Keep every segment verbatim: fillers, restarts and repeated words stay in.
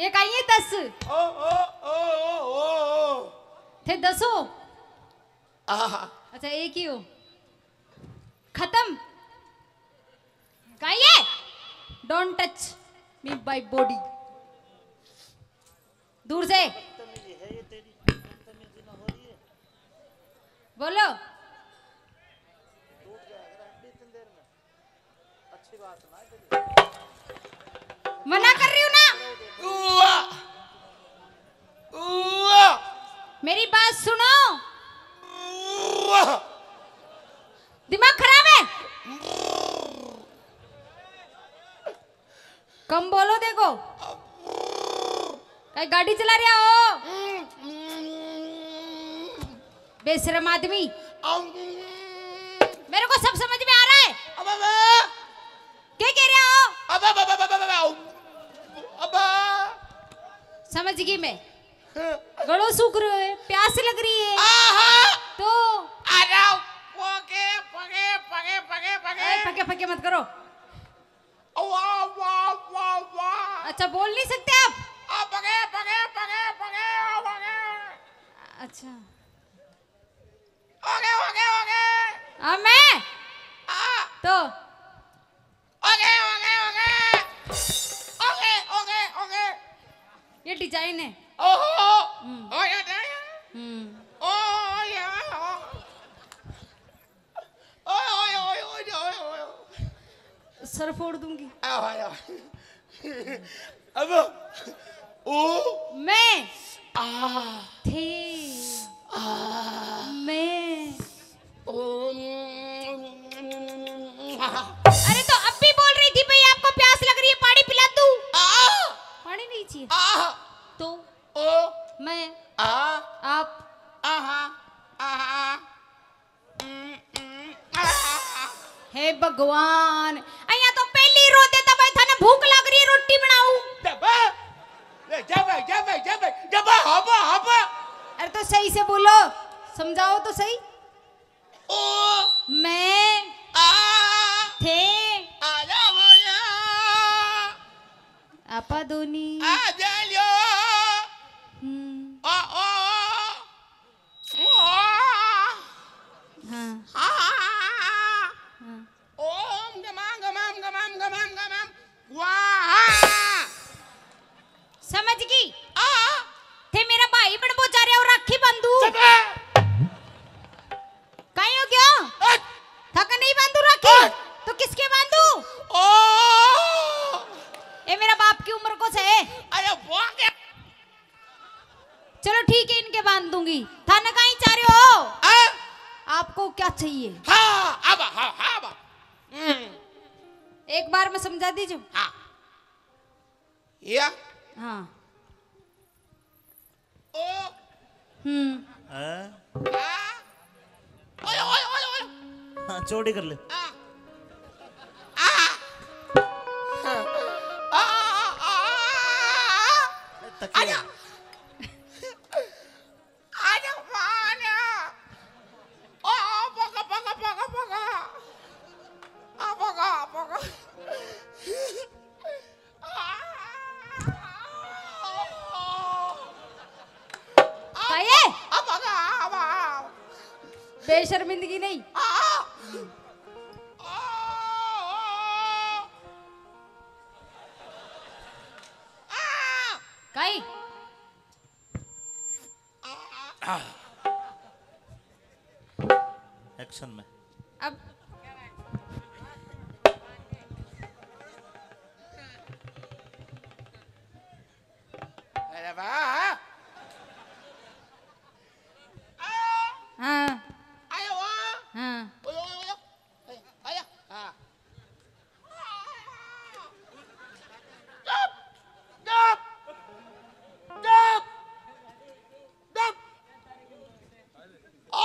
काइए दस। ओ, ओ, ओ, ओ, ओ, ओ। थे दसो। आहा। अच्छा, एक ही हो। खत्म। काइए? Don't touch me by body। दूर से। बोलो। मना कर रही हूँ ना। उआ। उआ। मेरी बात सुनो। उआ। दिमाग खराब है। कम बोलो, देखो, कहीं गाड़ी चला रहा हो। बेशरम आदमी। मेरे को सब समझ में आ रहा है। क्या कह रहे हो? समझ गई मैं। गलो सूख रहे हो, प्यास लग रही है। आहा। तो अरे, पगे, पगे, पगे, पगे, पगे। ए, पगे, पगे मत करो। वाह, वाह, वाह, वाह। अच्छा, बोल नहीं सकते आप? आ, पगे, पगे, पगे, पगे, आ, पगे। अच्छा। Okay, okay, okay. हाँ, मैं? हाँ। तो? Okay, okay, okay. Okay, okay, okay. ये design है। ओहो। हम्म। ओए, ओए, ओए। हम्म। ओ, ओए, ओए। ओए, ओए, ओए, ओए, ओए, ओए। सर फोड़ दूंगी। आ, आ, आ। अब ओ मैं आ थे आ मैं ओ। अरे, तो अब भी बोल रही थी भाई, आपको प्यास लग रही है, पानी पिला दूं? आ पानी नहीं चाहिए। आ तो ओ मैं आ आप आहा आहा। हे भगवान, अइयां तो पहली रो देता भाई, थाने भूख लग रही है, रोटी बनाऊं? जबा, ए, जबा, जबा, जबा, जबा, हबा, हबा। अरे तो सही से बोलो, समझाओ तो सही। ओ, मैं, आ, थे, आया, आया। आपा दोनी। आ, जा लियो। हम्म। आ, आ, आ। हाँ। हाँ। हाँ। ओम गमाम गमाम गमाम गमाम गमाम स्वाहा। समझ गई? आ। थे मेरा भाई बनबो जा रहे हो, राखी बांधू। चुप है। काई हो गया? हट। थक नहीं बांधू राखी? हट। तो किसके बांधू? ओ। ए मेरा बाप की उम्र को से। अरे वो क्या? चलो ठीक है, इनके बांध दूंगी। थाने कहीं चाह रहे हो? आ? आपको क्या चाहिए? हाँ, अब, हाँ, हाँ, अब। हम्म। एक बार में समझा दीजिए। हाँ। या? हाँ। ओ। हम्म। हैं? आ? ओए, ओए, ओए, ओए। हाँ, चौड़ी कर ले। आ। आ। आ, आ, आ, आ। तकिए। आजा। आजा, मान्या। ओ, ओ, पका, पका, पका, पका। आ, पका, पका। काये? बेशर्मिंदगी नहीं। काई? एक्शन में। अब अरे वाह। हाँ। आयो वाह। हाँ। OYO, OYO, OYO. आया। हाँ। चुप! चुप! चुप! चुप! आ!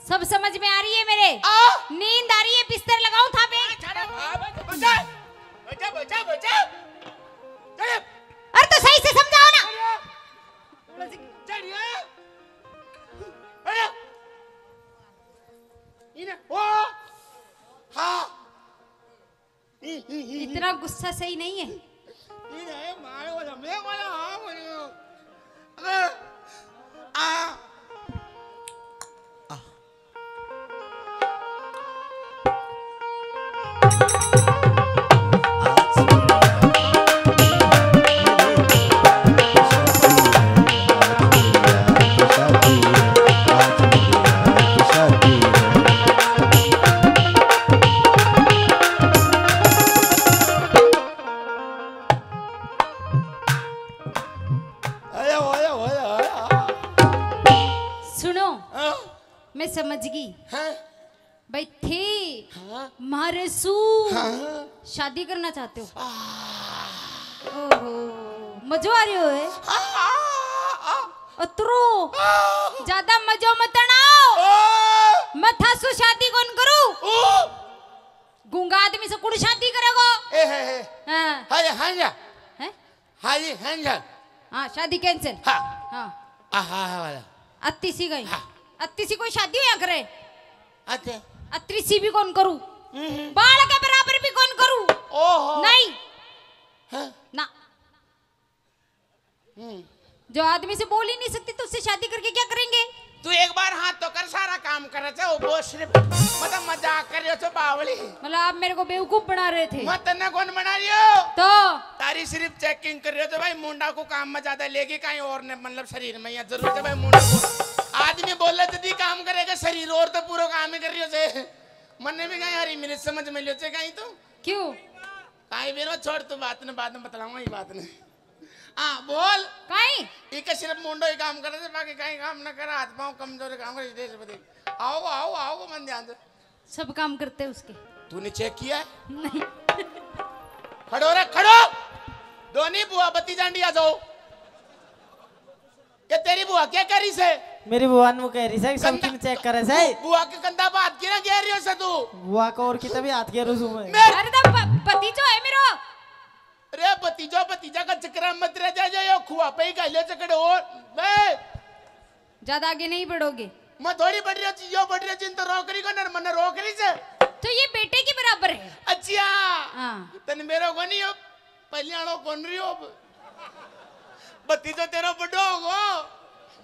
सब समझ में आ रही है मेरे? आ! नींद आ रही है, बिस्तर लगाऊं था मैं? बचा, बचा, बचा, बचा। अरे तो सही से समझाओ ना। चढ़िए। अरे। इन्हें, ओ! हाँ। इतना गुस्सा सही नहीं है। नहीं, नहीं, मारो बोलो, मैं बोलो, हाँ बोलो। अबे, आ। आया, आया, आया, आया। सुनो, हाँ? मैं समझ गई। हैं? भाई थे हाँ? मारे सू हाँ? शादी करना चाहते हो? आ। ओहो, मजो आ रहे हो, है? आ, आ, आ। अतरो, आ। ज्यादा मजो मत अड़ाओ। आ। मैं थासू शादी कौन करूँ? ओ। गूंगा आदमी से कुण शादी करेगो? ए, हे, हे। हाँ। हाय, हाय, जा। हैं? हाय, हाय, जा। हाँ, शादी cancel। हाँ। हाँ। आहा, हा, वाला। अत्ती सी गई। हाँ। अत्ती सी कोई शादी होया करे? अच्छा। अतरी सी भी कौन करूँ? हम्म। बाल के बराबर भी कौन करूँ? ओहो। नहीं। हाँ। ना। हम्म। जो आदमी से बोल ही नहीं सकती, तो उससे शादी करके क्या करेंगे? तू एक बार हाथ तो कर, सारा काम करे छे, वो, वो सिर्फ मतलब मजाक कर रहे छे, बावली। मतलब आप मेरे को बेवकूफ बना रहे थे। मैं तन्ने कौन बना रही हूँ? तो? तारी सिर्फ checking कर रहे हो, तो भाई मुंडा को काम में ज्यादा लेगी कहीं और ने, मतलब शरीर में या जरूरत है भाई मुंडा को। आदमी बोले जदी काम करेगा शरीर, और तो पूरा काम ही कर रही हो छे। मन्ने भी कहीं हरी मिर्च समझ में लियो छे कहीं तो। क्यों? कहीं बेरो छोड़, तू बात ने बाद में बतलाऊंगा ये बात ने। हाँ, बोल। काई? इके सिर्फ मुंडो ही काम करे, बाकी कहीं काम ना करे, हाथ पाँव कमजोर काम करे, देश बदे। आओ, आओ, आओ, मन ध्यान से। सब काम करते हैं उसके। तूने check किया है? नहीं। खड़ो रे, खड़ो। दोनी बुआ बत्ती जांडी आ जाओ। के तेरी बुआ क्या कह रही से? मेरी बुआ नु कह रही से कि सब कंधा, चीज check करे से। बु-, बुआ के कंधा पे हाथ क्यों गेर रही हो से तू? बुआ को और कितना भी हाथ गेरू सू मैं। मेरे अरे तो प-, भतीजो है मेरो। रे भतीजो, भतीजा का चक्कर मत रह जा, जा, यो खुआ पे ही गालियां चकड़े और। बे। ज्यादा आगे नहीं बढ़ोगे। मैं थोड़ी बढ़ रही हूँ, यो बढ़ रही है, जिन तो रोक रही को ना, मन्ने रोक रही से। तो ये बेटे के बराबर है। अच्छा। हाँ। तन मेरो को नहीं हो, पहले आलो कौन रही हो अब? भतीजो तेरा बड़ो होगो।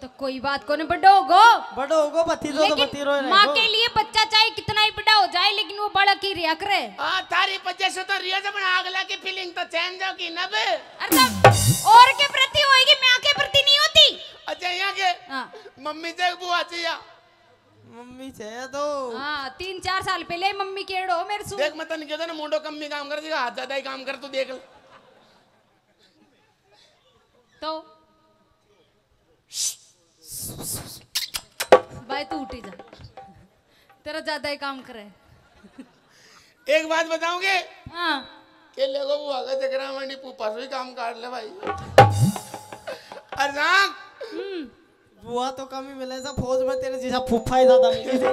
तो कोई बात कोनी, बड़ो होगो। बड़ो होगो, भतीजो तो लेकिन भतीरो रहेगो। माँ के लिए बच्चा चाहे कितना ही बड़ा हो जाए, लेकिन वो बालक ही रिया करे। हाँ, थारी वजह से तो रिया जब आगला की feeling तो change होगी ना बे। अरे तो और के प्रति होएगी, माँ के प्रति नहीं होती। अच्छा, यहाँ के हाँ। मम्मी से बुआ से या मम्मी से तो हाँ, तीन चार साल पहले मम्मी केड़ो मेरे सु। देख, मैं तने कहता ना, मुंडो कम ही काम कर देगा, हाथ ज्यादा ही काम कर, तू देख ले। तो भाई तू उठी जा, तेरा ज्यादा ही काम करे। एक बात बताऊंगे? हाँ। के लेगो वो आगे जगरा मंडी पूपा से भी काम काट ले भाई। अरे जान। हम्म। बुआ तो कम ही मिले सा, फौज में तेरे जैसा फूफा ही ज्यादा मिले थे।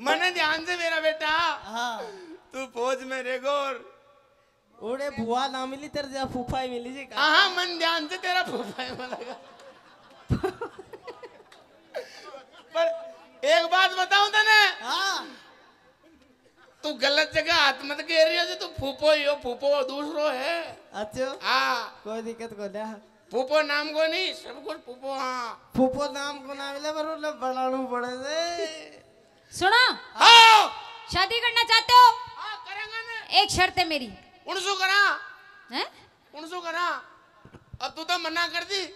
मने ध्यान से मेरा बेटा। हाँ। तू फौज में रहेगो और उड़े बुआ ना मिली, तेरे जैसा फूफा ही मिली जी का। हाँ, मन ध्यान से तेरा फूफा ही मिलेगा। पर एक बात बताऊं तने? हाँ। तू गलत जगह हाथ मत गेर रही हो, जो तू फूफो ही हो, फूफो दूसरो है। अच्छा। हाँ। कोई दिक्कत को ना। फूफो नाम को नहीं, सब कुछ फूफो, हाँ। फूफो नाम को ना मिले, पर उन्हें बनानू पड़े से। सुनो। हाँ। शादी करना चाहते हो? हाँ, करेंगे ना। एक शर्त है मेरी। उनसो करा। हैं? उनसो करा। अब तू तो मना कर दी।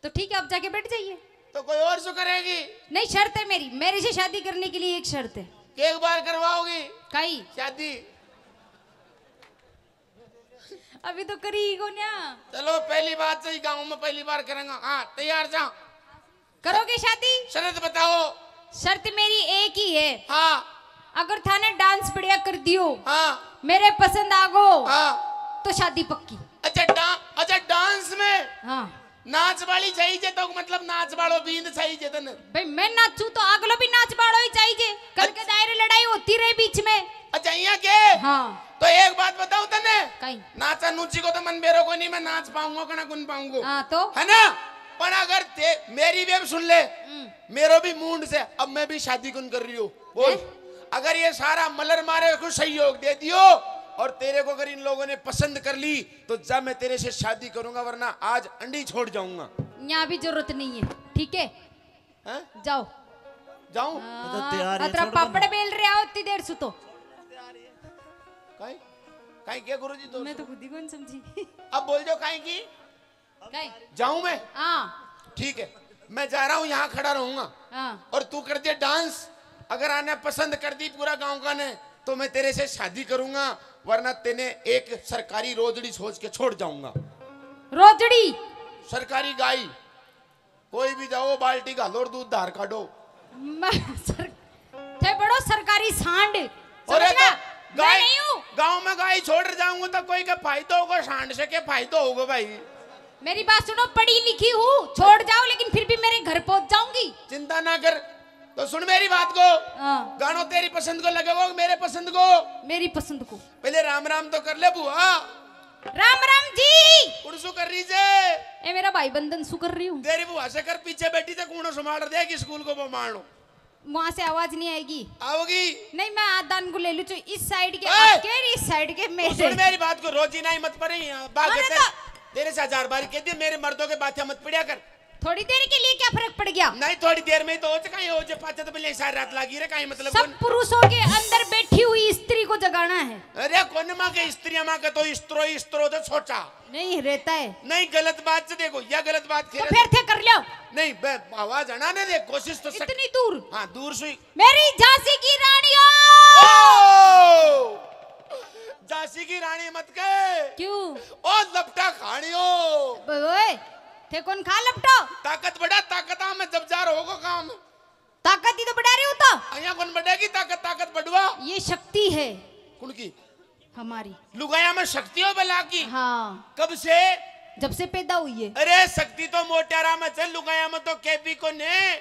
तो ठीक है, अब जाके बैठ जाइए। तो कोई और सो करेगी? नहीं, शर्त है मेरी, मेरे से शादी करने के लिए एक शर्त है। एक बार करवाओगी? काई? शादी। अभी तो करी ही कोन्या। चलो, पहली बात सही, गांव में पहली बार करेंगे। हाँ, तैयार जा। करोगे शादी? शर्त बताओ। शर्त मेरी एक ही है। हाँ। अगर थाने dance बढ़िया कर दियो, हाँ। मेरे पसंद आ गो, हाँ। तो शादी पक्की। अच्छा, डा-, अच्छा, dance में हाँ। नाच वाली चाहिए तो, मतलब, नाच वालो बींद चाहिए तने? भाई, मैं नाचू तो अगलो भी नाच वालो ही चाहिए। कल के अच्छा। दायरे लड़ाई होती रही बीच में। अच्छा, यहाँ के? हाँ। तो एक बात बताऊं तने? कई? नाचा नूची को तो मन बेरो को नहीं, मैं नाच पाऊंगा कि ना कुन पाऊंगा। हाँ, तो? है ना? पर अगर ते, मेरी भी अब सुन ले, हम्म। मेरो भी मूड से, अब मैं भी शादी कुन कर रही हूँ। बोल। हैं? अगर ये सारा मलर मारे को सहयोग दे दियो और तेरे को अगर इन लोगों ने पसंद कर ली, तो जा मैं तेरे से शादी करूंगा, वरना आज अंडी छोड़ जाऊंगा। यहाँ भी जरूरत नहीं है, ठीक है? हैं? जाओ। जाऊं? हाँ, तो तैयार है, अतरा छोड़ दो ना। पापड़ बेल रहे हो इतनी देर से तो। काई? काई क्या गुरुजी तो मैं तो खुद ही कौन समझी। अब बोल जाओ काई की? काई? जाऊं मैं? हाँ। ठीक है, मैं जा रहा हूँ, यहाँ खड़ा रहूंगा। हाँ। और तू कर दे डांस। अगर आने पसंद कर दी पूरा गांव का ने, तो मैं तेरे से शादी करूंगा, वरना तेने एक सरकारी रोजड़ी सोच के छोड़ जाऊंगा। रोजड़ी? सरकारी गाय। कोई भी जाओ, बाल्टी घालो और दूध धार काढो। मैं सर-, थे बड़ो सरकारी सांड। अरे समझ गया? तो मैं गाय, नहीं हूँ। गांव में गाय छोड़ जाऊंगा तो कोई के फायदा होगा, सांड से के फायदा होगा भाई? मेरी बात सुनो, पढ़ी लिखी हूँ, छोड़ जाओ, लेकिन फिर भी मेरे घर पहुंच जाऊंगी। चिंता ना कर। तो सुन मेरी बात को। हाँ। गानो तेरी पसंद को लगेगा, मेरे पसंद को? मेरी पसंद को। पहले राम राम तो कर ले बुआ। राम राम जी। कौन सु कर रही जे? ए, मेरा भाई बंधन सु कर रही हूँ। तेरी बुआ से कर, पीछे बैठी थे, कूणो संभाल दे कि स्कूल को बमाणो। वहां से आवाज नहीं आएगी। आओगी? नहीं, मैं हाथ दान को ले लूँ, जो इस साइड के ए! आपके, इस साइड के तो मेरे। सुन मेरी बात को, रोजी ना ही मत पड़े यहाँ। बाग अरे तेरे, तो तेरे से हजार बार कह दिया, मेरे मर्दों के बातें मत पड़िया कर। थोड़ी देर के लिए क्या फर्क पड़ गया? नहीं, थोड़ी देर में ही तो हो चुका है, हो जो पाछे तो पहले सारी रात लागी रे, काई मतलब सब कौन? पुरुषों के अंदर बैठी हुई स्त्री को जगाना है। अरे कौन माँ के स्त्रियां, माँ के तो स्त्रो, स्त्रो तो सोचा। नहीं रहता है। नहीं, गलत बात से देखो, या गलत बात तो खेल फिर थे कर लो। नहीं, बे-, आवाज आना नहीं दे, कोशिश तो सक- इतनी दूर। हाँ, दूर से। मेरी झांसी की रानियों। ओ! झांसी की रानी मत के। क्यों? ओ लपटा खानियो। ब-, ओए, थे कौन खा लपटो? ताकत बढ़ा, ताकत आ, मैं जब जा रहा होगा काम। ताकत ही तो बढ़ा रही हूँ तो। अइयां कौन बढ़ेगी ताकत, ताकत बढ़वा। ये शक्ति है। कौन की? हमारी। लुगाया में शक्ति हो बला की? हाँ। कब से? जब से पैदा हुई है। अरे शक्ति तो मोटारा में से, लुगाया में तो केबी को ने।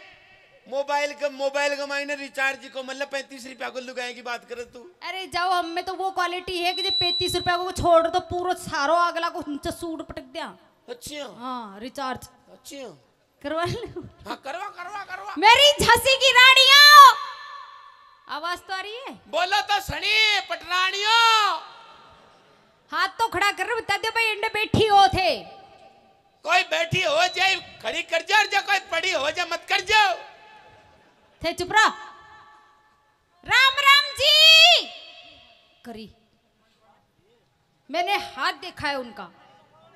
मोबाइल के, मोबाइल के मायने रिचार्ज को मतलब पैंतीस रुपया को लुगाया की बात करे तू। अरे जाओ, हम में तो वो क्वालिटी है कि जो पैंतीस रुपया को छोड़ तो पूरा सारो अगला को नीचे सूट पटक दिया। अच्छा। हाँ, रिचार्ज। अच्छा। करवा लो। हाँ, करवा, करवा, करवा। मेरी झांसी की रानियों, आवाज तो आ रही है? बोलो तो सनी पटरानियों। हाथ तो खड़ा कर, बता दे भाई, इंडे बैठी हो थे। कोई बैठी हो जाए, खड़ी कर जाओ, और जो कोई पड़ी हो जाए, मत कर जाओ। थे चुप रहो। राम राम जी। करी। मैंने हाथ देखा है उनका।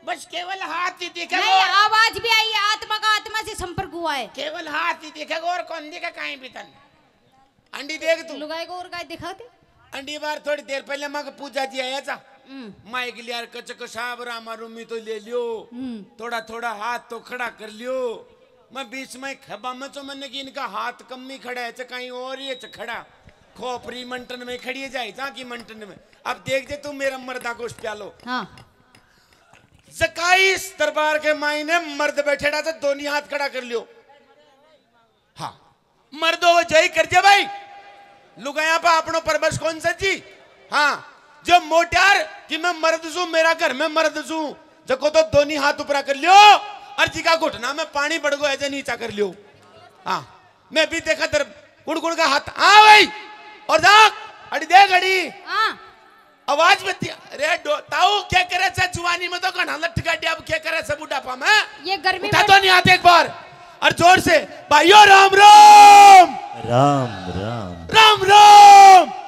बस केवल हाथ ही दिखेगा नहीं, और आवाज भी आई है, आत्मा का आत्मा से संपर्क हुआ है। केवल हाथ ही दिखेगा और कौन दिखे कहीं भी तन। अंडी देख तू। लुगाई को और गाय दिखा दे। अंडी बार थोड़ी देर पहले माँ के पूजा जी आया था। हम्म। माइक लियार कचक साहब रामा रूमी तो ले लियो। हम्म। थोड़ा थोड़ा हाथ तो खड़ा कर लियो। मैं बीच में खबा में तो मैंने कि इनका हाथ कम ही खड़ा है, च कहीं और ही है, च खड़ा। खोपरी मंटन में खड़ी है जाए, जा की मंटन में। अब देख जे तू मेरा मर्दा को उस प्यालो। हाँ। जकाईस दरबार के मायने मर्द बैठेड़ा तो दोनी हाथ खड़ा कर लियो। हाँ। मर्दो वो जय कर जे भाई। लुगाया पा अपनो परबस कौन सा जी? हाँ। जो मोटार कि मैं मर्द सू, मेरा घर में मर्द सू, जको तो दोनी हाथ ऊपरा कर लियो और जिका घुटना में पानी बढ़ गो है जे नीचा कर लियो। हाँ। मैं भी देखा तर कुड़ कुड़ का हाथ। हाँ भाई। और जा। अड़ी दे घड़ी। हाँ। आवाज बत्ती। अरे डो-, ताऊ क्या करे से जुवानी में तो घना लट गाड़ी, अब क्या करे से बुढ़ापा में? ये गर्मी उठा में तो नहीं हाथ एक बार। और जोर से, भाइयों राम राम। राम राम। राम राम।